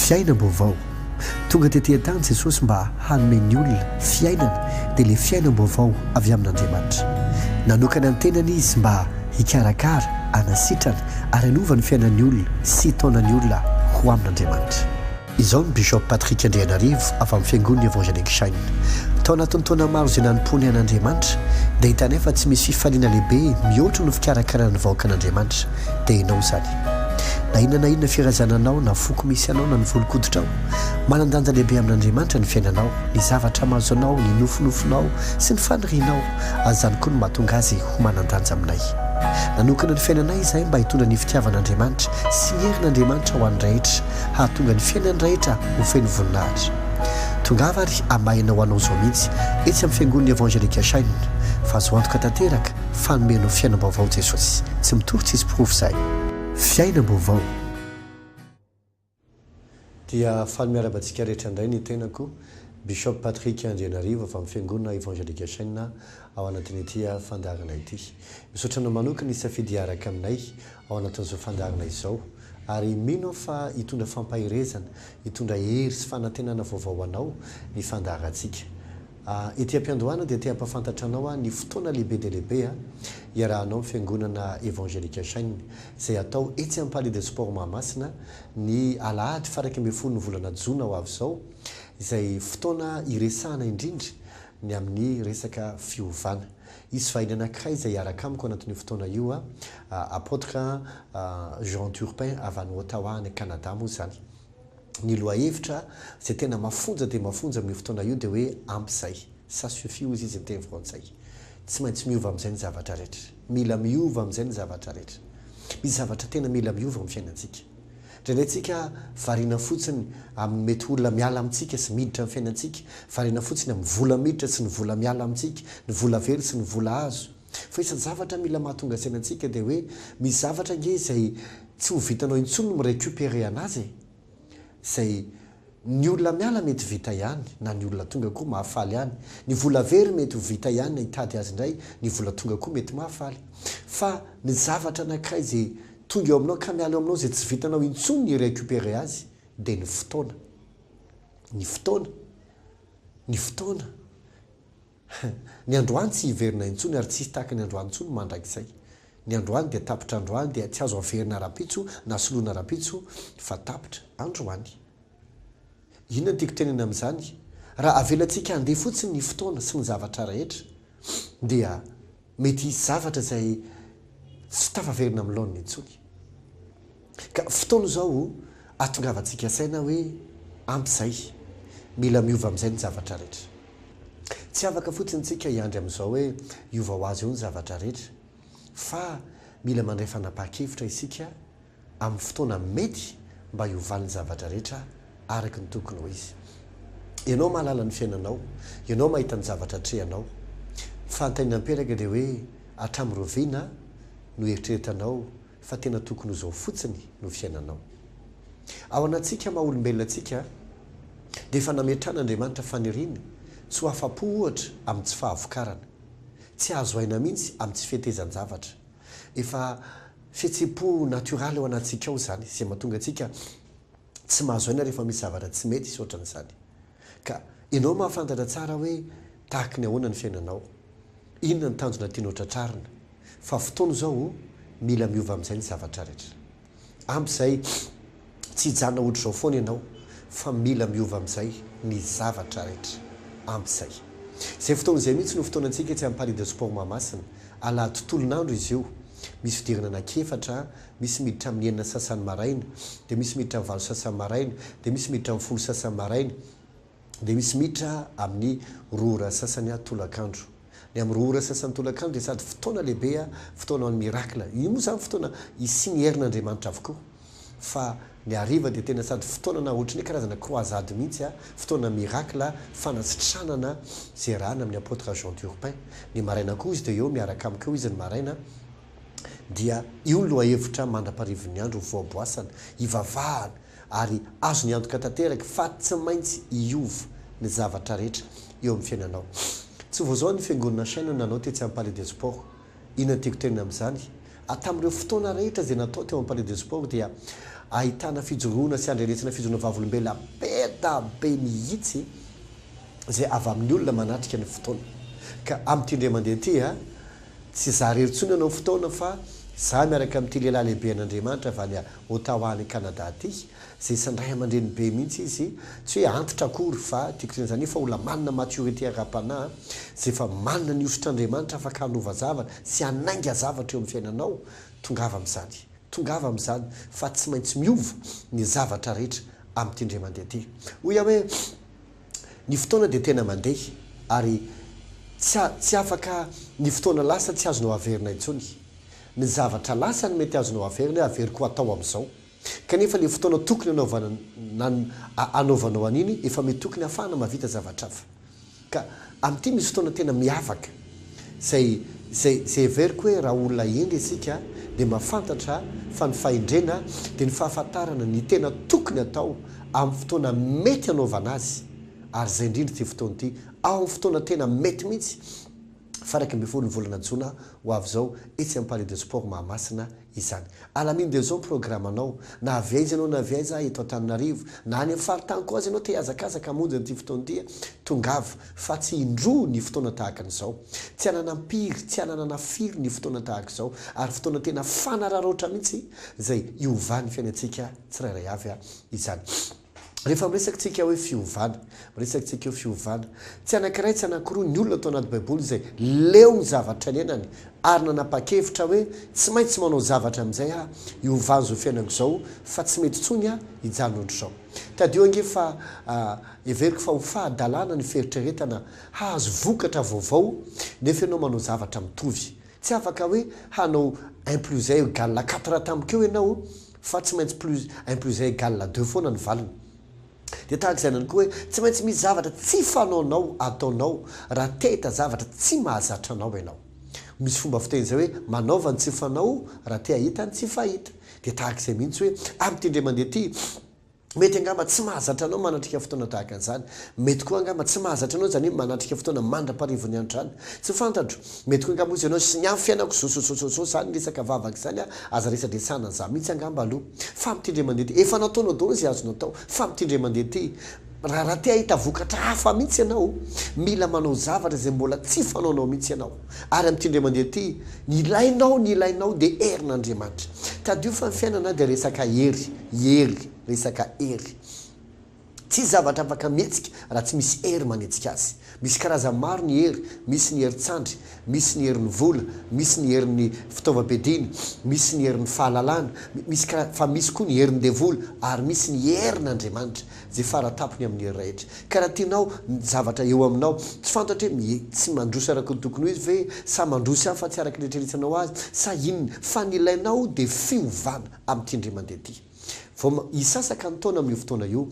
Fiainam-baovao. Tonga tety an-tany Jesosy mba hanome ny olona fiainana, dia ilay fiainam-baovao avy amin'Andriamanitra. Nanokana ny tenany Izy mba hikarakara, hanasitrana ary hanova ny fiainan'ny olona sy hitaona ny olona ho amin'Andriamanitra. Izao ny Bishop Patrick Andrianarivo avy amin'ny Fiangonana Evangelique Shine. Tao anatin'ny taona maro izay nanompoany an'Andriamanitra, dia hitanay fa tsy misy fifaliana lehibe mihoatra noho fikarakarana ny vahoakan'Andriamanitra, dia ianao izany. Na inona na inona firazananao, na foko misy anao, na ny volon-koditrao, manan-danja lehibe amin'Andriamanitra ny fiainanao, ny zavatra mahazo anao, ny nofinofinao, sy ny fanirianao, ary izany koa no mahatonga azy ho manan-danja aminay. Nanokana ny fiainanay izahay mba hitondra ny fitiavan'Andriamanitra sy ny herin'Andriamanitra ho an'ny rehetra. hahatonga ny fiainan'ny rehetra ho feno voninahitra. Tongava ary hamahina ho anao izao mihitsy etsy amin'ny Fiangonan'ny Evangelika Shine fa azo antoka tanteraka fa hanome anao fiainam-baovao Jesosy. Tsy mitory tsisy porofo izahay. Fiainam-baovao. Dia faly miarahaba antsika rehetra indray ny tenako, Bishop Patrick Andrianarivo avy amin'ny Fiangonana Evangelika Shine ao anatin'ity fandaharana ity. Misaotra anao manokana nisafidy hiaraka aminay ao anatin'izao fandaharana izao. Ary mino aho fa hitondra fampaherezana, hitondra hery sy fanantenana vaovao ho anao ny fandaharantsika. Ety am-piandohana dia te hampahafantatra anao aho ny fotoana lehibe dia lehibe iarahanao amin'ny Fiangonana Evangelika Shine, izay hatao etsy amin'ny Palais des Sports Mahamasina ny alahady faha 11 ny volana jona ho avy izao, izay fotoana hiresahana indrindra ny amin'ny resaka fiovana. Hisy vahiny anankiray izay hiaraka amiko anatin'io fotoana io, Apôtre Jean Turpin avy any Ottawa any Canada moa izany. Ny lohahevitra izay tena mafonja dia mafonja amin'io fotoana io dia hoe ampy izay, ça suffit hozy izy ny teny frantsay. Tsy maintsy miova amin'izay ny zavatra rehetra. Mila miova amin'izay ny zavatra rehetra. Misy zavatra tena mila miova amin'ny fiainantsika. Indraindray tsika variana fotsiny amin'ny mety ho olona miala amintsika sy miditra amin'ny fiainantsika, variana fotsiny amin'ny vola miditra sy ny vola miala amintsika, ny vola very sy ny vola azo. Fa isan'ny zavatra mila mahatonga saina antsika dia hoe misy zavatra ange izay tsy ho vitanao intsony ny mi-recuperer anazy e! Izay ny olona miala mety vita ihany, na ny olona tonga koa mahafaly ihany. Ny vola very mety ho vita ihany na hitady azy indray, ny vola tonga koa mety mahafaly. Fa ny zavatra anankiray izay tonga eo aminao ka miala eo aminao izay tsy vitanao intsony ny hi-recuperer azy dia ny fotoana. Ny fotoana. Ny fotoana. Ny androany tsy hiverina intsony ary tsy hisy tahaka ny androany intsony mandrakizay. Ny androany dia tapitra androany dia tsy azo averina rahampitso na soloina rahampitso fa tapitra androany. Inona no tiako tenenina amin'izany? Raha avelantsika handeha fotsiny ny fotoana sy ny zavatra rehetra dia mety hisy zavatra izay tsy tafaverina amin'ny laoniny intsony. Ka fotoana izao ahatongavantsika saina hoe ampy izay, mila miova amin'izay ny zavatra rehetra. Tsy afaka fotsiny tsika hiandry amin'izao hoe hiova ho azy eo ny zavatra rehetra fa mila mandray fanapahan-kevitra isika amin'ny fotoana mety mba hiovan'ny zavatra rehetra araka ny tokony ho izy. Ianao mahalala ny fiainanao, ianao mahita ny zavatra atrehanao. Ny fanontaniana mipetraka dia hoe hatramin'ny rahoviana no eritreretanao fa tena tokony ho izao fotsiny no fiainanao? Ao anatintsika maha olombelona antsika dia efa nametran'Andriamanitra faniriana tsy ho afa-po ohatra amin'ny tsy fahavokarana, tsy hahazo aina mihitsy amin'ny tsy fetezan-javatra. Efa fihetseham-po natioraly ao anatintsika ao izany, izay mahatonga antsika tsy mahazo aina rehefa misy zavatra tsy mety sy ohatran'izany. Ka ianao mahafantatra tsara hoe tahaky ny ahoana ny fiainanao, inona ny tanjona tianao tratrarina, fa fotoana izao mila miova amin'izay ny zavatra rehetra. Ampy izay, tsy hijanona ohatr'izao foana ianao fa mila miova amin'izay ny zavatra rehetra. Ampy izay. Izay fotoana izay mihitsy no fotoanantsika etsy amin'ny Palais de Sport Mahamasina. Alahady tolon'andro izy io. Misy fidirana anankiefatra, misy miditra amin'ny enina sasany maraina, dia misy miditra amin'ny valo sasany maraina, dia misy miditra amin'ny folo sasany maraina. dia misy miditra amin'ny roa ora sasany tolakandro. Ny amin'ny roa ora sasany tolakandro dia sady fotoana lehibe, fotoana ho an'ny miracle. Io moa izany fotoana hisian'ny herin'Andriamanitra avokoa. Fa ny hariva dia tena sady fotoana na ohatran'ny hoe karazana croisade mihitsy, fotoana miracle, fanasitranana izay iarahana amin'ny Apôtre Jean Turpin. Ny maraina koa izy dia eo miaraka amiko eo izy ny maraina, dia io ny lohahevitra mandra-parivin'ny andro voaboasana, hivavahana, ary azony antoka tanteraka fa tsy maintsy hiova ny zavatra rehetra eo amin'ny fiainanao. Tsy vao izao ny fiangonana Shine no nanao tetsy amin'ny Palais des Sports. Inona no tiako tenenina amin'izany? Tamin'ireo fotoana rehetra izay natao teo amin'ny Palais des Sports dia ahitana fijoroana sy andrenesana fijoroana vavolombelona be da be mihitsy izay avy amin'ny olona manatrika ny fotoana. Ka amin'ity indray mandeha ity, tsy izaho irery intsony hanao fotoana fa izaho miaraka amin'ity lehilahy lehibe an'Andriamanitra avy any Ottawa any Canada ity, izay isan'ny ray aman-dreny be mihitsy izy, tsy hoe antitra akory fa tiako tenenina izany fa olona manana maturité ara-panahy, izay efa manana ny hosotr'Andriamanitra afaka hanova zavatra sy hanainga zavatra eo amin'ny fiainanao, tongava amin'izany. Tongava amin'izany fa tsy maintsy miova ny zavatra rehetra amin'ity indray mandeha ity. Hoy aho hoe, Ny fotoana dia tena mandeha ary tsy tsy afaka ny fotoana lasa tsy azonao averina intsony. Ny zavatra lasa no mety azonao averina hoe averiko hatao amin'izao. Kanefa ilay fotoana tokony hanaovana anaovanao an'iny efa mety tokony hahafahana mahavita zavatra hafa. Ka amin'ity misy fotoana tena miavaka izay izay izay heveriko hoe raha olona hendry isika dia mahafantatra fa ny fahendrena dia ny fahafantarana ny tena tokony atao amin'ny fotoana mety hanaovana azy ary izay indrindra ity fotoana ity ao amin'ny fotoana tena mety mihitsy faha 11 ny volana jona ho avy izao etsy amin'ny Palais de Sport Mahamasina izany. Alamino dia izao ny programanao, na avy aiza ianao na avy aiza eto Antananarivo, na any amin'ny faritany koa aza ianao te hihazakazaka hamonjy an'ity fotoana ity, tongava fa tsy indroa ny fotoana tahaka an'izao. Tsy hananam-piry, tsy hananana firy ny fotoana tahaka izao, ary fotoana tena fanararaotra mihitsy izay hiovan'ny fiainantsika tsirairay avy izany. Rehefa miresaka tsika hoe fiovana, miresaka tsika hoe fiovana, tsy anankiray tsy anankiroa ny olona tao anaty baiboly izay leo ny zavatra niainany ary nanapa-kevitra hoe tsy maintsy manao zavatra amin'izay aho hiovana izao fiainako izao fa tsy mety intsony aho hijanona ohatr'izao. Tadidio ange fa heveriko fa ho fahadalana ny fieritreretana hahazo vokatra vaovao nefa ianao manao zavatra mitovy. Tsy afaka hoe hanao un plus un égale quatre tampoka eo ianao fa tsy maintsy plus un plus un égale deux foana ny valiny. Dia tahaka izany ihany koa hoe tsy maintsy misy zavatra tsy fanaonao ataonao raha te hahita zavatra tsy mahazatra anao ianao. Misy fomba fiteny izay hoe manaova ny tsy fanao raha te hahita ny tsy fahita. Dia tahaka izay mihitsy hoe amin'ity indray mandeha ity, Mety angamba tsy mahazatra anao manatrika fotoana tahaka an'izany. Mety koa angamba tsy mahazatra anao izany hoe manatrika fotoana mandra-parivon'ny andro izany. Tsy fantatro. Mety koa angamba hozy ianao, sy ny amin'ny fiainako zao zao zao zao izany resaka vavaka izany an, aza resadresahana an'izany mihitsy angamba aloha. Fa amin'ity indray mandeha ity, efa nataonao daholo izay azonao atao, fa amin'ity indray mandeha ity, raha raha te hahita vokatra hafa mihitsy ianao, mila manao zavatra izay mbola tsy fanaonao mihitsy ianao. Ary amin'ity indray mandeha ity, ny ilainao, ny ilainao dia herin'Andriamanitra. Tadidio fa ny fiainana dia resaka hery, hery, resaka hery. Tsisy zavatra afaka mihetsika raha tsy misy hery manetsika azy. Misy karazany maro ny hery, misy ny herin-tsandry, misy ny herin'ny vola, misy ny herin'ny fitaovam-piadiana, misy ny herin'ny fahalalana, misy kara, fa misy koa ny herin'ny devoly ary misy ny herin'Andriamanitra. Izay fara tampony amin'ny hery rehetra. Ka raha tianao ny zavatra eo aminao, tsy fantatro hoe mihe, tsy mandroso araka ny tokony ho izy ve, sa mandroso ihany fa tsy araka ny eritreretinao azy, sa inona, fa ny ilainao dia fiovana amin'ity indray mandeha ity. Vao hisasaka ny taona amin'io fotoana io,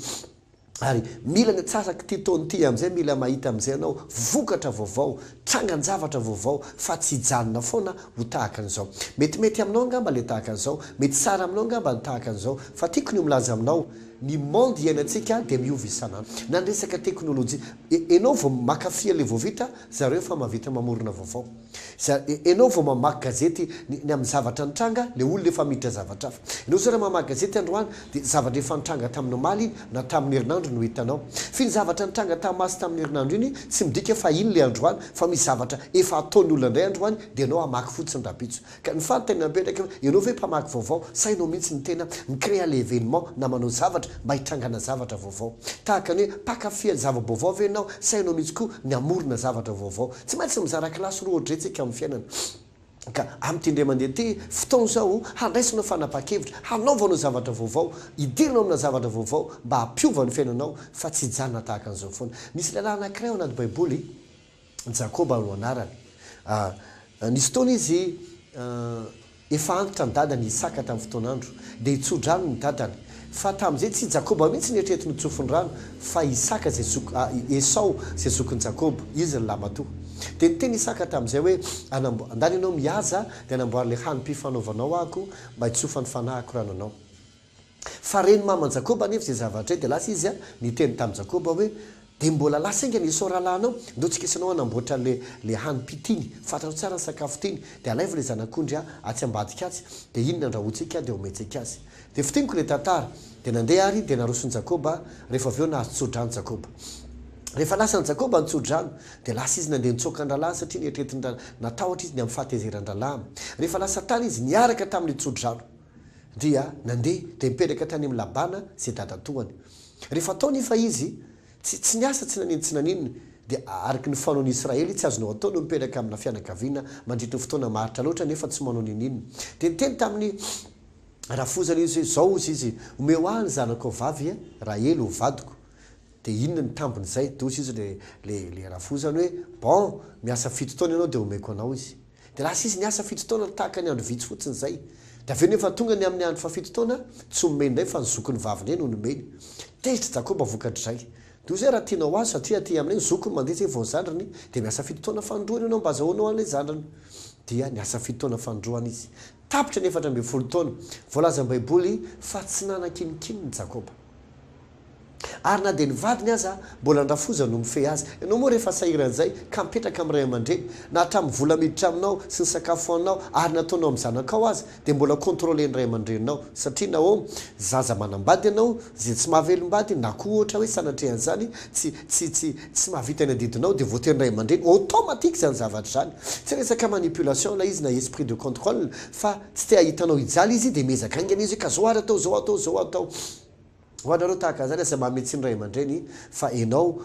ary mila ny atsasak'ity taona ity amin'izay mila mahita amin'izay ianao vokatra vaovao, trangan-javatra vaovao, fa tsy hijanona foana ho tahaka an'izao. Metimety aminao angamba ilay tahaka an'izao, mety tsara aminao angamba ny tahaka an'izao, fa tiako ny ho milaza aminao, Ny monde iainantsika dia miova isan'andro. Na ny resaka teknolojia. Enao vao makafy an'ilay vao vita, zareo efa mahavita mamorona vaovao. Za, enao vao mamaky gazety ny ny amin'ny zavatra nitranga, ilay olona efa miditra zavatra hafa. Enao zao raha mamaky gazety androany dia zavatra efa nitranga tamin'ny omaly iny na tamin'ny herinandro no hitanao. F'iny zavatra nitranga tamin'ny tamin'ny herinandro iny tsy midika fa iny ilay androany fa misy zavatra efa ataon'ny olona indray androany dia enao hamaky fotsiny rahampitso. Ka ny fanontaniana mipetraka eo, ianao ve mpamaky vaovao sa ianao mihitsy no tena mi-créer le événement na manao zavatra mba hitrangana zavatra vaovao? Tahaka ny hoe mpankafy zava-baovao ve ianao sa ianao mihitsy koa ny hamorona zavatra vaovao? Tsy maintsy mizara kilasy roa ohatr'izay tsika amin'ny fiainana. Ka amin'ity indray mandeha ity, fotoana izao handraisanao fanapahan-kevitra, hanaovanao zavatra vaovao, hidiranao amina zavatra vaovao mba hampiova ny fiainanao fa tsy hijanona tahaka an'izao foana. Misy lehilahy anankiray ao anaty baiboly, Jakoba no anarany. Nisy fotoana izy efa antitra ny dadany Isaka tamin'ny fotoan'andro, dia hitso-drano ny dadany. Fa tamin'izay tsy i Jakoba mihitsy no eritreretiny ho tsofiny rano, fa Isaka izay zok-, Esao izay zokin'i Jakoba, izy ny lahimatoa. Dia niteny Isaka tamin'izay hoe, Anambo-, andany ianao mihaza, dia anamboary ilay hanim-pifanaovanao ahako, mba hitsofan'ny fanahiko rano anao. Fa ren'i maman'i Jakoba anefa izay zavatra izay, dia lasa izy niteny tamin'i Jakoba hoe, Dia mbola lasa haingana Esao rahalahinao, ndao tsika sy ianao hanamboatra le le hanim-pitiny, fantatrao tsara ny sakafo tiany, dia alaivo le zanak'ondry atsy ambadika atsy, dia iny no andrahointsika dia omentsika azy. Dia fintiniko le tantara, dia nandeha ary dia naroson'i Jakoba, rehefa avy eo nahazo tso-drano Jakoba. Rehefa lasan'i Jakoba ny tso-drano, dia lasa izy nandeha nitsoaka an-dralahiny satria neritreretin-dra, natahotra izy ny amin'ny fahatezeran-dralahiny. Rehefa lasa tany izy niaraka tamin'ilay tso-drano, dia nandeha, dia nipetraka tany amin'i Labana izay dadatoany. Rehefa tao nefa izy, tsy tsy niasa tsy nanino tsy naninona, dia araka ny fanaon'ny Israely, tsy azonao atao no mipetraka amina fianakaviana mandritry ny fotoana maharitra loatra nefa tsy manao n'inon'inona. Dia niteny tamin'ny rafozany izy hoe, Izao hozy izy, omeo ahy ny zanakao vavy Rahely ho vadiko. Dia inona ny tambin'izay? Dia hozy izy le le le rafozany hoe, Bon, miasa fito taona ianao dia omeko anao izy. Dia lasa izy niasa fito taona tahaka ny andro vitsy fotsiny izay. Dia avy eo nefa tonga ny amin'ny andro fahafito taona, tsy omeny indray fa ny zokiny vavy indray no nomeny. Tezitra Jakoba vokatr'izay. Dia hoy izy hoe, raha tianao ho azo satria aty aminay ny zokiny mandeha izay vao ny zandriny, dia miasa fito taona fanindroany ianao mba azahoanao an'ilay zandriny. Dia niasa fito taona fanindroany izy. Tapitra ny 14 taona. Voalazan'ny Baiboly fa tsy nanan-kininkinina Jakoba. Ary na dia ny vadiny aza mbola ny rafozany no mifehy azy. Ianao moa rehefa sahiran'izay ka mipetraka amin'ny ray aman-dreny, na hatramin'ny vola miditra aminao sy ny sakafo hohaninao ary ny ataonao amin'ny zanakao aza dia mbola contrôler-n'ny ray aman-dreninao. Satria nahoana? Zaza manambady ianao, izay tsy mahavelom-bady na koa ohatra hoe sanatria an'izany tsy tsy tsy tsy mahavita ny adidinao dia voatery ny ray aman-dreny. Automatique izany zavatra izany. Tsy resaka manipulation ilay izy na esprit de contrôle fa tsy te hahita anao hijaly izy dia miezaka haingana izy hoe ka zao ary atao, zao atao, zao atao. Ho anareo tahaka an'izany aza manome tsiny ray aman-dreny fa enao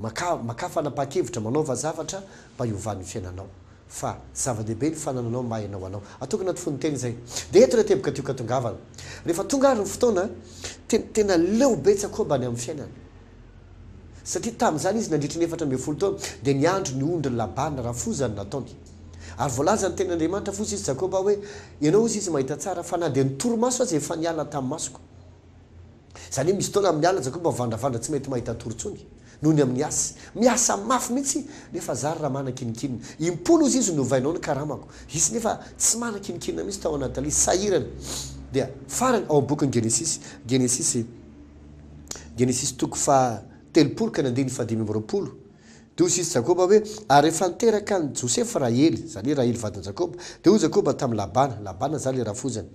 makà makà fanapahan-kevitra manaova zavatra mba hiovan'ny fiainanao fa zava-dehibe ny fanananao maha enao anao. Ataoko anaty fonon-teny izay. Dia eto ilay teboka tiako hatongavana. Rehefa tonga ary ny fotoana, tena tena leo be Jakoba ny amin'ny fiainana. Satria tamin'izany izy nandritry ny 14 taona dia niandry ny ondrin'i Labana rafozany nataony. Ary voalaza ny tenin'Andriamanitra fotsy izy Jakoba hoe, Ianao hozy izy mahita tsara fa na dia ny torimaso aza efa niala tamin'ny masoko. Izany hoe misy fotoana amin'ny alina Jakoba mivandravandra tsy mety mahita tory intsony noho ny amin'ny asa. Miasa mafy mihitsy nefa zary raha manan-kininkinina. Impolo hozy izy novainao ny karamako. Izy nefa tsy manan-kininkinina mihitsy tao anatin'ilay izy. Sahirana. Dia farany ao amin'ny bokin'ny Genesisy, Genesisy, Genesisy toko faha 30 ka ny andininy faha 25. Dia hoy sisa Jakoba hoe, Ary rehefa niteraka an'i Josefa Rahely, izany hoe Rahely vadin'i Jakoba, dia hoy Jakoba tamin'i Labana, Labana izany ilay rafozany,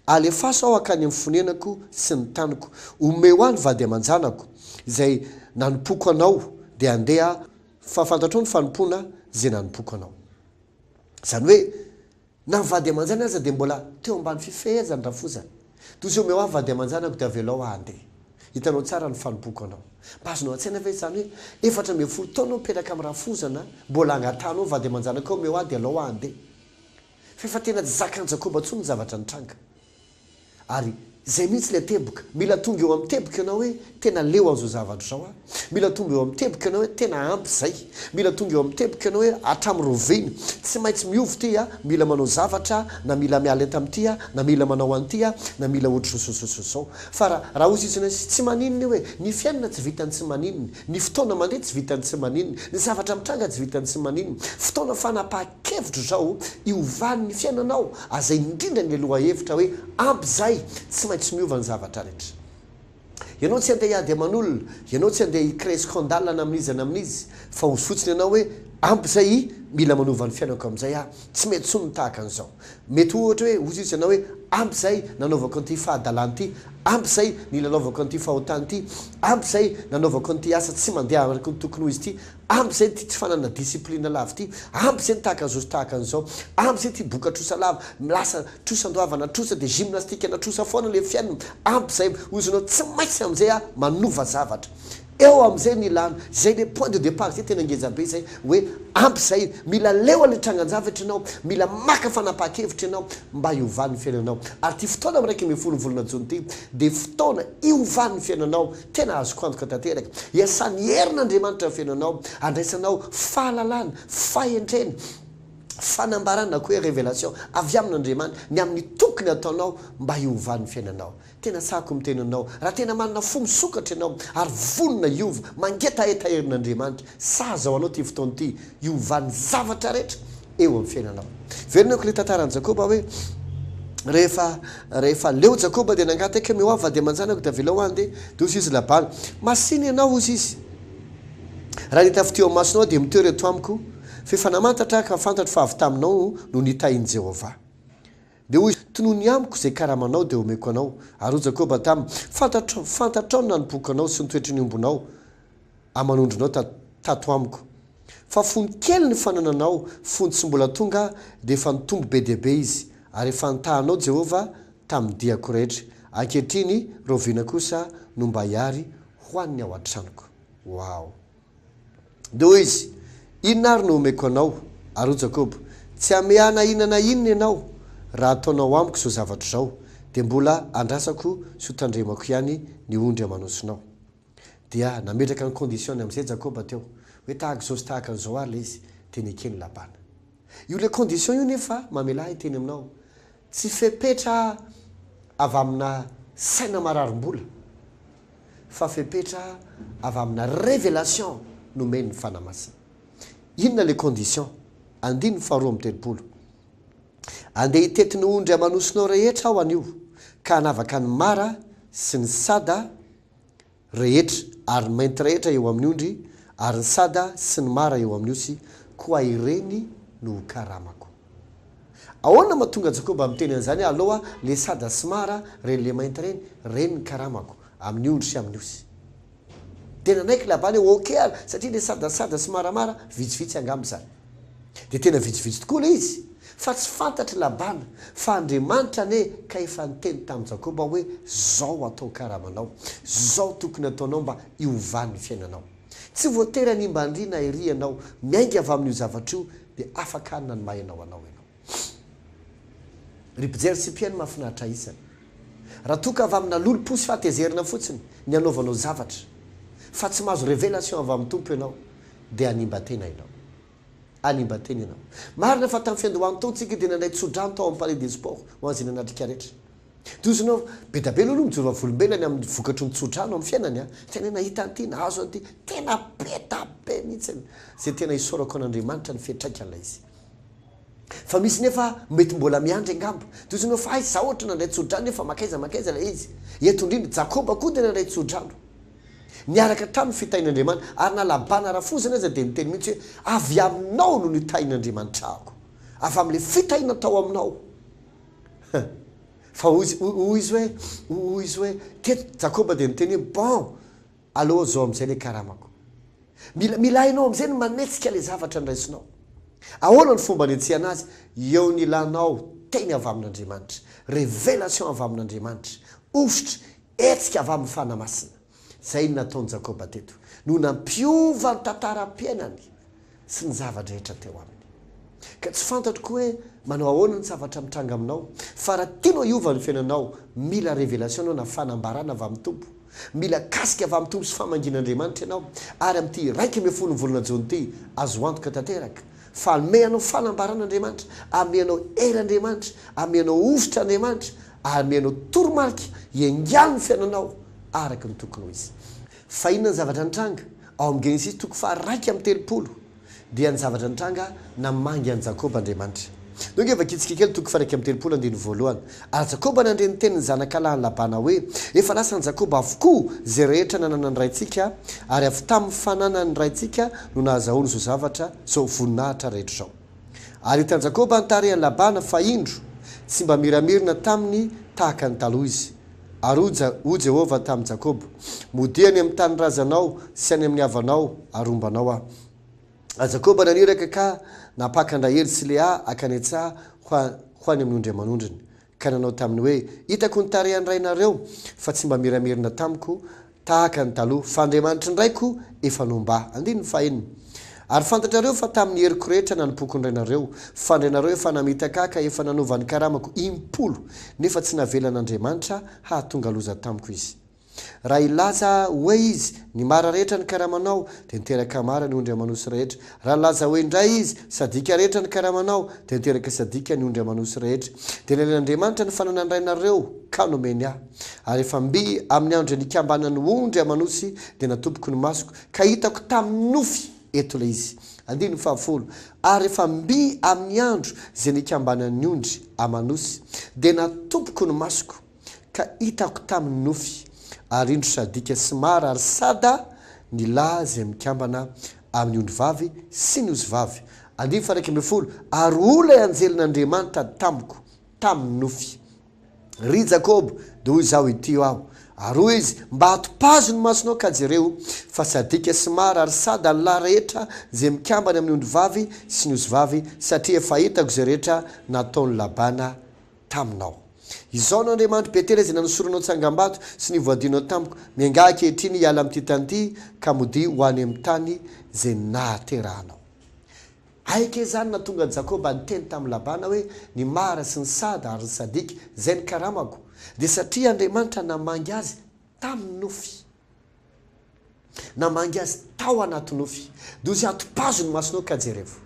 Alefaso aho hankany amin'ny fonenako sy ny taniko. Omeo ahy ny vady aman-janako, izay nanompoako anao, dia handeha aho, fa fantatrao ny fanompoana izay nanompoako anao. Izany hoe, Na ny vady aman-janany aza dia mbola teo ambany fifehezany rafozany. Toy izay omeo ahy vady aman-janako dia avelao aho handeha. Hitanao tsara ny fanompoako anao. Mba azonao an-tsaina ve izany hoe 14 taona aho mipetraka amin'ny rafozana, mbola angatahanao vady aman-janakao omeo ahy dia alao aho handeha. Fa efa tena tsy zakan'i Jakoba intsony ny zavatra nitranga. Ary izay mihitsy ilay teboka. Mila tonga eo amin'ny teboka ianao hoe tena leo an'izao zavatra izao aho. Mila tonga eo amin'ny teboka ianao hoe tena ampy izay. Mila tonga eo amin'ny teboka ianao hoe hatramin'ny roviana. Tsy maintsy miova ity aho, mila manao zavatra aho, na mila miala eto amin'ity aho, na mila manao an'ity aho, na mila ohatr'izao sy izao sy izao. Fa raha raha hoy izy tsy maninona io e. Ny fiainana tsy vitan'ny tsy maninona. Ny fotoana mandeha tsy vitan'ny tsy maninona. Ny zavatra mitranga tsy vitan'ny tsy maninona. Fotoana fanapahan-kevitra izao hiovan'ny fiainanao, aza indrindra ny lohahevitra hoe ampy izay, tsy maintsy miova ny zavatra rehetra. Ianao tsy andeha hiady aman'olona, ianao tsy andeha hi-créer scandale na amin'iza na amin'iza, fa hozy fotsiny ianao hoe ampy izay i, mila manova ny fiainako amin'izay aho, tsy mety intsony ny tahaka an'izao. Mety ho ohatra hoe hozy izy ianao hoe ampy izay nanaovako an'ity fahadalana ity, ampy izay nilalaovako an'ity fahotana ity, ampy izay nanaovako an'ity asa tsy mandeha araka ny tokony ho izy ity, Ampy izay ity tsy fananana discipline lava ity, ampy izay ny tahaka an'izao sy tahaka an'izao, ampy izay ity boka trosa lava, lasa trosa andoavana trosa dia gymnastique ana trosa foana ilay fiainana, ampy izay, hozy ianao tsy maintsy amin'izay aho manova zavatra. Eo amin'izay ny ilana, izay ilay point de départ izay tena ngeza be izay, hoe ampy izay, mila leo an'ilay trangan-javatra ianao, mila maka fanapahan-kevitra ianao mba hiovan'ny fiainanao. Ary ity fotoana amin'ny 11 ny volana jona ity dia fotoana hiovan'ny fiainanao, Tena azoko antoka tanteraka. Iasan'ny herin'Andriamanitra ny fiainanao, andraisanao fahalalana, fahendrena, fanambarana na koa hoe révélation avy amin'Andriamanitra ny amin'ny tokony hataonao mba hiovan'ny fiainanao. Tena sahako miteny aminao, raha tena manana fo misokatra ianao ary vonona hiova, mangetaheta herin'Andriamanitra, sahaza ho anao ity fotoana ity hiovan'ny zavatra rehetra eo amin'ny fiainanao. Velonako ilay tantaran'i Jakoba hoe rehefa rehefa leo Jakoba dia nangataka hoe omeo ahy vady aman-janako dia avelao aho handeha. Dia hozy izy Labana, masìna ianao hozy izy. Raha nahita fitia eo imasonao aho, dia mitoera eto amiko, f'efa namantatra aho ka fantatro fa avy taminao no nitahian'i Jehovah. Dia hoy izy, Tonony amiko izay karamanao, dia homeko anao. Ary hoy Jakoba taminy, Fantatro, fantatrao ny nanompoako anao sy ny toetry ny ombinao aman'ondrinao tato amiko. Fa fony kely ny fanananao, fony tsy mbola tonga aho, dia efa nitombo be dia be izy, ary efa nitaha anao Jehovah tamin'ny diako rehetra. Ankehitriny, rahoviana kosa no mba hiary ho an'ny ao an-tranoko? Wow! Dia hoy izy, Inona ary no homeko anao? Ary hoy Jakoba, Tsy hameahy na inona na inona ianao, raha ataonao amiko izao zavatra izao, dia mbola andrasako sy hotandremako ihany ny ondry aman'osinao. Dia nametraka ny condition-ny amin'izay Jakoba teo, hoe tahaka izao sy tahaka an'izao ary ilay izy, dia neken'i Labana. Io ilay condition io nefa mamelà ahy hiteny aminao, tsy fepetra avy amina saina mararim-bola, fa fepetra avy amina révélation nomen'ny Fanahy Masina. Inona ilay condition? Andininy faharoa amby 30. Andeha hitety ny ondry aman'osinao rehetra aho anio, ka hanavaka ny mara sy ny sada rehetra, ary ny mainty rehetra eo amin'ny ondry, ary ny sada sy ny mara eo amin'ny osy, koa ireny no ho karamako. Ahoana no mahatonga Jakoba miteny an'izany hoe, Aloha le sada sy mara, reny le mainty reny, reny ny karamako, amin'ny ondry sy amin'ny osy. Dia nanaiky Labana hoe, Ok ary, satria le sadasada sy maramara, vitsivitsy angamba izany. Dia tena vitsivitsy tokoa ilay izy. Fa tsy fantatr'i Labana fa Andriamanitra anie ka efa niteny tamin'i Jakoba hoe, Zao atao karamanao, zao tokony ataonao mba hiovan'ny fiainanao. Tsy voatery hanimba an-dry na ery ianao, miainga avy amin'io zavatra io dia afaka hanana ny maha ianao anao ianao. Ry mpijery sy mpihaino mahafinaritra isany. Raha toa ka avy amina lolompo sy fahatezerana fotsiny ny hanaovanao zavatra, fa tsy mahazo révélation avy amin'ny Tompo ianao, dia hanimba tena ianao. Hanimba tena ianao. Marina fa tamin'ny fiandohan'ny taontsika dia nandray tsodrano tao amin'ny Palais des Sports ho an'izay nanatrika rehetra. Dia hozy ianao, be dia be aloha mijoro vavolombelona ny amin'ny vokatry ny tsodrano amin'ny fiainany an! Tena hoe nahita an'ity, nahazo an'ity, tena be dia be mihitsy izay tena isaorako an'Andriamanitra ny fiantraikan'ilay izy. Fa misy nefa mety mbola miandry angamba. Dia hozy ianao fa hay izaho ohatra nandray tsodrano nefa mankaiza mankaiza ilay izy. Eto indrindra, Jakoba koa dia nandray tsodrano. Niaraka tamin'ny fitahian'Andriamanitra. Ary na Labana rafozany aza dia niteny mihitsy hoe, Avy aminao no nitahian'Andriamanitra ahako. Avy amin'ilay fitahiana tao aminao. Fa hoy izy, hoy izy hoe, hoy izy hoe, teto Jakoba dia niteny hoe, bon, aleo zao amin'izay ilay karamako. Mila, mila hainao amin'izay ny manetsika ilay zavatra niraisinao. Ahoana ny fomba anetsehana azy? Eo ny ilanao teny avy amin'Andriamanitra, révélation avy amin'Andriamanitra, hosotra, hetsika avy amin'ny Fanahy Masina. Izay no nataon'i Jakoba teto, no nampiova ny tantaram-piainany sy ny zava-drehetra teo aminy. Ka tsy fantatro koa hoe manao ahoana ny zavatra mitranga aminao, fa raha tianao hiova ny fiainanao, mila révélation ianao na fanambarana avy amin'ny Tompo. Mila kasika avy amin'ny Tompo sy famangian'Andriamanitra ianao. Ary amin'ity 11 ny volana jona ity, azo antoka tanteraka fa hanome anao fanambarana Andriamanitra, hanome anao hery Andriamanitra, hanome anao hovitra Andriamanitra, ary hanome anao toromarika hiaingàny ny fiainanao araka ny tokony ho izy. Fa inona ny zavatra nitranga? Ao amin'ny Genesisy toko faha-31 dia ny zavatra nitranga namangy an'i Jakoba Andriamanitra. Ndao ange vakintsika kely toko faha-31 andininy voalohany. Ary Jakoba nandre ny tenin'ny zanakalahin'i Labana hoe, Efa lasan'i Jakoba avokoa izay rehetra nananan'ny raintsika, ary avy tamin'ny fananan'ny raintsika no nahazahoany izao zavatra, izao voninahitra rehetra izao. Ary hitan'i Jakoba ny tarehin'i Labana fa indro, tsy mba miramirina taminy tahaka ny taloha izy. Ary hoy Jehovah tamin'i Jakoba, Modia any amin'ny tanin-drazanao sy any amin'ny havanao, ary homba anao Aho. Ary Jakoba naniraka ka nampaka an-dRahely sy Lea hankany an-tsaha ho any amin'ny ondry aman'ondriny, ka nanao taminy hoe, Hitako ny tarehin'ny rainareo, fa tsy mba miramirina tamiko Tahaka ny taloha, fa Andriamanitry ny raiko efa nomba ahy. Andininy fahenina. Ary fantatrareo fa tamin'ny heriko rehetra nanompoako ny rainareo, fa ny rainareo efa namitaka ahy ka efa nanova ny karamako impolo, nefa tsy navelan'Andriamanitra hahatonga loza tamiko izy. Raha hilaza hoe izy, Ny mara rehetra ny karamanao, dia niteraka mara ny ondry aman'osy rehetra. Raha nilaza hoe indray izy, Sadika rehetra ny karamanao, dia niteraka sadika ny ondry aman'osy rehetra. Dia nalain'Andriamanitra ny fananan'ny rainareo, ka nomeny ahy. Ary efa mby amin'ny andro izay nikambanan'ny ondry aman'osy, dia natopiko ny masoko, ka hitako tamin'ny nofy, eto ilay izy. Andininy fahafolo, Ary efa mby amin'ny andro izay nikambanan'ny ondry aman'osy, dia natopiko ny masoko, ka hitako tamin'ny nofy, ary indro sadika sy mara ary sada ny lahy izay mikambana amin'ny ondrivavy sy ny osivavy. Andininy faha-11, Ary hoy ilay anjelin'Andriamanitra tamiko, tamin'ny nofy, Ry Jakoba, dia hoy izaho, Ity aho. Ary hoy izy, Mba atopazo ny masonao ka jereo, fa sadika sy mara ary sada ny lahy rehetra izay mikambana amin'ny ondrivavy sy ny osivavy, satria efa hitako izay rehetra nataon'i Labana taminao. Izao no Andriamanitro Betela izay nanosoranao tsangambato sy nivoadianao tamiko, miangà ankehitriny hiala amin'ity tany ity ka modia ho any amin'ny tany izay nahaterahanao. Aika izany nahatonga an'i Jakoba niteny tamin'i Labana hoe, Ny mara sy ny sada ary ny sadika, izay ny karamako, dia satria Andriamanitra namangy azy tamin'ny nofy. Namangy azy tao anaty nofy. Dozy atopazo ny masonao ka jerevo.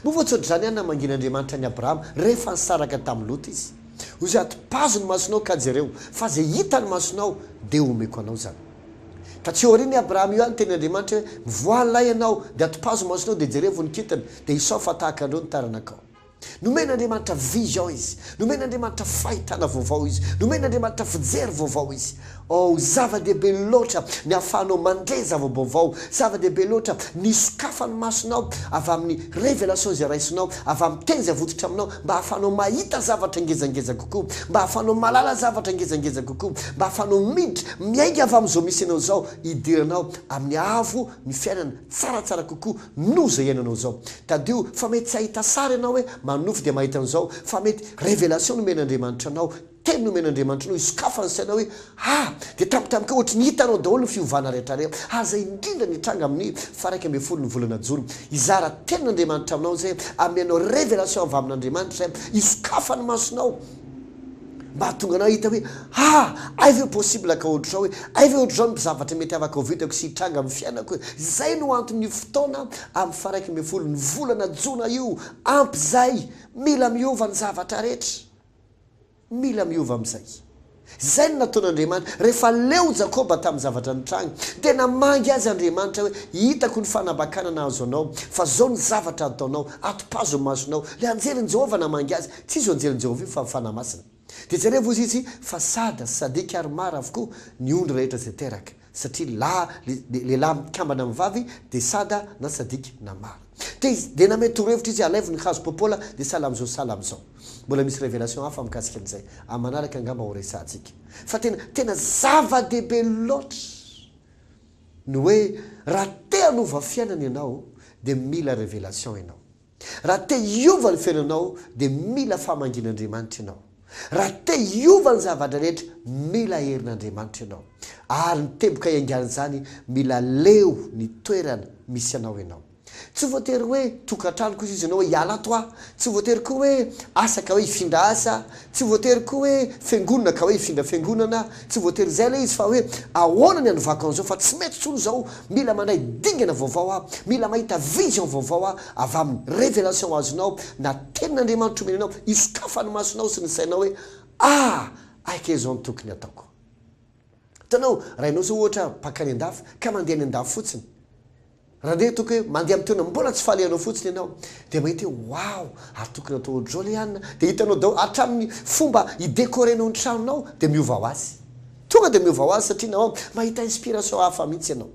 Moa va tsy ohatr'izany ihany namangian'Andriamanitra an'i Abrahama rehefa nisaraka tamin'i Lota izy? Hozy atopazo ny masonao ka jereo, fa izay hitan'ny masonao dia homeko anao izany. Ka tsy aorian'i Abrahama io ihany ny tenin'Andriamanitra hoe, Mivoaha lahy ianao, dia atopazo ny masonao dia jerevo ny kintana, dia isao fa tahaka an'ireo ny taranakao. Nomen'Andriamanitra vision izy, nomen'Andriamanitra fahitana vaovao izy, nomen'Andriamanitra fijery vaovao izy. Oh, zava-dehibe loatra ny ahafahanao mandre zava-baovao, zava-dehibe loatra ny hisokafan'ny masonao avy amin'ny révélation izay raisinao, avy amin'ny teny izay avototra aminao, mba ahafahanao mahita zavatra ngezangeza kokoa, mba ahafahanao mahalala zavatra ngezangeza kokoa, mba ahafahanao miditra, miainga avy amin'izao misy anao izao, hidiranao amin'ny haavo ny fiainana tsaratsara kokoa noho izay iainanao izao. Tadidio fa mety tsy hahita sary ianao hoe manonofy dia mahita an'izao, fa mety révélation nomen'Andriamanitra anao, teny nomen'Andriamanitra anao, hisokafan'ny sainao hoe ah! Dia tampotampoka eo ohatry ny hitanao daholo ny fiovana rehetrarehetra. Ary izay indrindra ny hitranga amin'ny faha-11 ny volana jona. Hizara tenin'Andriamanitra aminao izay, hanome anao révélation avy amin'Andriamanitra izay, hisokafan'ny masonao. Mba hahatonga anao hahita hoe, Ah! Hay ve possible ka ohatr'izao hoe, hay ve ohatr'izao ny zavatra mety afaka ho vitako sy hitranga amin'ny fiainako e! Izay no anton'io fotoana amin'ny faha-11 ny volana jona io, ampy izay! Mila miova ny zavatra rehetra. Mila miova amin'izay. Izay no nataon'Andriamanitra. Rehefa leo Jakoba tamin'ny zavatra nitranga, dia namangy azy Andriamanitra hoe, Hitako ny fanambakana nahazo anao, fa izao ny zavatra hataonao, atopazo ny masonao. Ilay anjelin'i Jehovah namangy azy. Tsy izy io anjelin'i Jehovah io fa ny Fanahy Masina. Dia jerevo hozy izy fa sada sy sadika ary mara avokoa ny ondry rehetra izay teraka, satria lahy, lehilahy mikambana amin'ny vavy dia sada na sadika na mara. Dia izy, dia namehy torohevitra izy, alaivo ny hazo popola dia sahala amin'izao sahala amin'izao. Mbola misy révélation hafa mikasika an'izay, amin'ny manaraka angamba ho resahantsika. Fa tena, tena zava-dehibe loatra ny hoe raha te hanova fiainana ianao dia mila révélation ianao. Raha te hiova ny fiainanao dia mila famangian'Andriamanitra ianao. Raha te hiova ny zavatra rehetra, mila herin'Andriamanitra ianao. Ary ny teboka iaingan'izany, mila leo ny toerana misy anao ianao. Tsy voatery hoe tokantrano kosa izy ianao hoe hiala ato aho. Tsy voatery koa hoe asa ka hoe hifindra asa. Tsy voatery koa hoe fiangonana ka hoe hifindra fiangonana. Tsy voatery izay ilay izy fa hoe ahoana ny hanovako an'izao fa tsy mety intsony izao, mila mandray dingana vaovao aho, mila mahita vision vaovao aho avy amin'ny révélation azonao na tenin'Andriamanitra omeny anao, hisokafan'ny masonao sy ny sainao hoe ah! aika izao no tokony hataoko. Hitanao, raha ianao izao ohatra mpankany an-dafy ka mandeha any an-dafy fotsiny, Raha ndeha ataoko hoe mandeha amin'ny toerana mbola tsy falehanao fotsiny ianao dia mahita hoe waouh ary tokony atao ohatr'izao ilay anona dia hitanao daholo hatramin'ny fomba hi-decorer-nao ny tranonao dia miova ho azy. Tonga dia miova ho azy satria nahoana? Mahita inspiration hafa mihitsy ianao.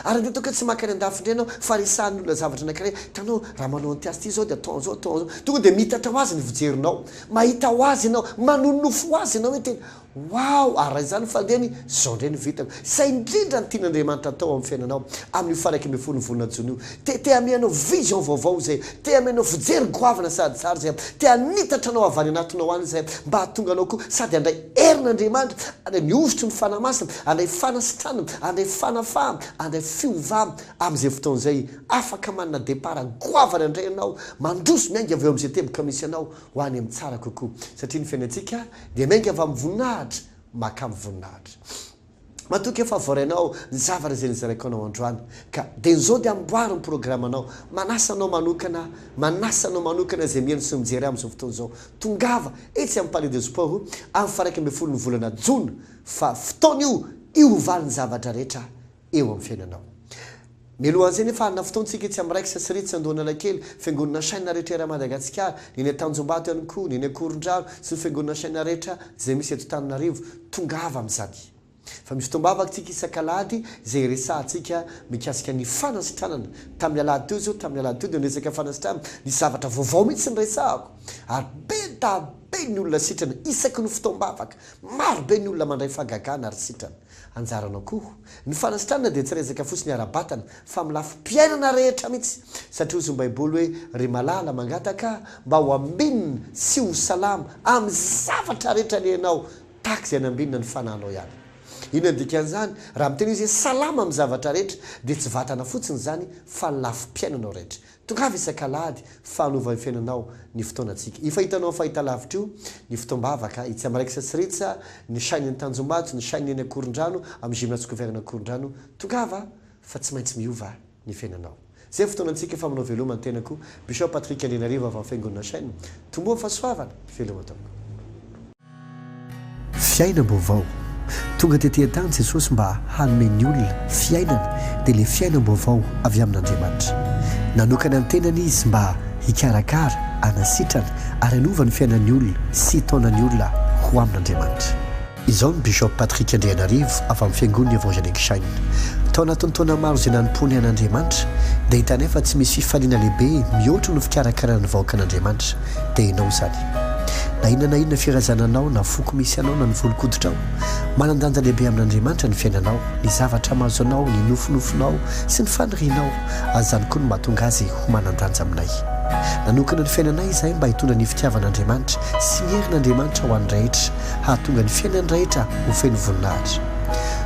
Ary ndeha ataoko hoe tsy mankany an-dafy indray ianao fa resahan'ny olona zavatra anankiray, hitanao raha manao an'ity asa ity izao dia atao an'izao atao an'izao, tonga dia miitatra ho azy ny fijerinao, mahita ho azy ianao, manonofy ho azy ianao hoe tena Wow! Ary raha izany ny fandehany, izao indray no vitako. Izay indrindra no tian'Andriamanitra atao amin'ny fiainanao, amin'io faha-11 ny volana jona io. Te, te hanome anao vision vaovao Izay. Te hanome anao fijery goavana sady tsara Izay. Te hanitatra anao avy any anatinao any Izay, mba hahatonga anao koa sady handray herin'Andriamanitra, handray ny hosotry ny Fanahy Masina, handray fanasitranana, handray fanafahana, handray fiovana. Amin'izay fotoana izay, afaka manana départ goavana indray ianao, mandroso miainga avy eo amin'izay teboka misy anao, ho any amin'ny tsara kokoa, satria ny fiainantsika dia miainga avy amin'ny voninahitra mankany voninahitra. Matoky aho fa voarainao ny zavatra izay nozaraiko anao androany, ka dia izao dia amboary ny programanao, manasa anao manokana, manasa anao manokana izay mihaino sy mijery ahy amin'izao fotoana izao, tongava etsy amin'ny Palais de Sport amin'ny faha-11 ny volana jona, fa fotoana io hiovan'ny zavatra rehetra eo amin'ny fiainanao. Mialohan'izay nefa hanana fotoantsika etsy amin'ny Raiksa sy Ritz Andohan'Analakely, Fiangonana Shine rehetra eran'i Madagasikara, ny eny Tanjombato ihany koa, ny eny Ankorondrano sy ny Fiangonana Shine rehetra izay misy eto Tananarivo. Tongava amin'izany. Fa misy fotoam-bavaka tsika isak'alahady izay iresahantsika mikasika ny fanasitranana. Tamin'ny alahady teo izao, tamin'ny alahady teo dia niresaka fanasitranana, nisy zavatra vaovao mihitsy niresahako. Ary be da be ny olona sitrana isaky ny fotoam-bavaka. Maro be ny olona mandray fahagagana ary sitrana. Anjaranao koa. Ny fanasitranana dia tsy resaka fotsiny ara-batana fa amin'ny lafim-piainana rehetra mihitsy. Satria hozy ny Baiboly hoe, Ry malala, mangataka aho mba ho ambinina sy ho salama amin'ny zavatra rehetra anie ianao, tahaka izay anambinina ny fanahinao ihany. Inona ny dikan'izany? Raha miteny izy hoe salama amin'ny zavatra rehetra dia tsy vatana fotsiny izany fa ny lafim-piainanao rehetra. Tongava isak'alahady fa hanova ny fiainanao ny fotoanantsika. Efa hitanao amin'ny fahitalavitra io ny fotoam-bavaka etsy Amaraiksa sy Ritsa, ny chaîne eny Tanjombato, ny chaîne eny Ankorondrano, amin'ny gymnase couvert eny Ankorondrano. Tongava fa tsy maintsy miova ny fiainanao. Izay ny fotoanantsika fa manao veloma ny tenako, Bishop Patrick Andrianarivo avy amin'ny Fiangonana Chaîne. Tomboa amin'ny fahasoavana. Veloma tompoko. Fiainam-baovao. Tonga tety an-tany Jesosy mba hanome ny olona fiainana, dia ilay fiainam-baovao avy amin'Andriamanitra. Nanokana ny tenany Izy mba hikarakara, hanasitrana ary hanova ny fiainan'ny olona sy hitaona ny olona ho amin'Andriamanitra. Izao ny Bishop Patrick Andrianarivo avy amin'ny Fiangonana Evangelique Shine. Tao anatin'ny taona maro izay nanompoany an'Andriamanitra, dia hitanay fa tsy misy fifaliana lehibe mihoatra noho fikarakarana ny vahoakan'Andriamanitra, dia ianao izany. Na inona na inona firazananao, na foko misy anao, na ny volon-koditrao, manan-danja lehibe amin'Andriamanitra ny fiainanao, ny zavatra mahazo anao, ny nofinofinao, sy ny fanirianao, ary izany koa no mahatonga azy ho manan-danja aminay. Nanokana ny fiainanay izahay mba hitondra ny fitiavan'Andriamanitra sy ny herin'Andriamanitra ho an'ny rehetra. hahatonga ny fiainan'ny rehetra ho feno voninahitra.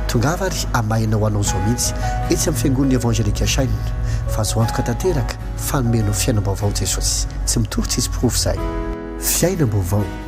Tongava ary hamahina ho anao izao mihitsy etsy amin'ny Fiangonan'ny Evangelique Shine fa azo antoka tanteraka fa hanome anao fiainam-baovao Jesosy. Tsy mitory tsisy porofo izahay. Fiainam-baovao.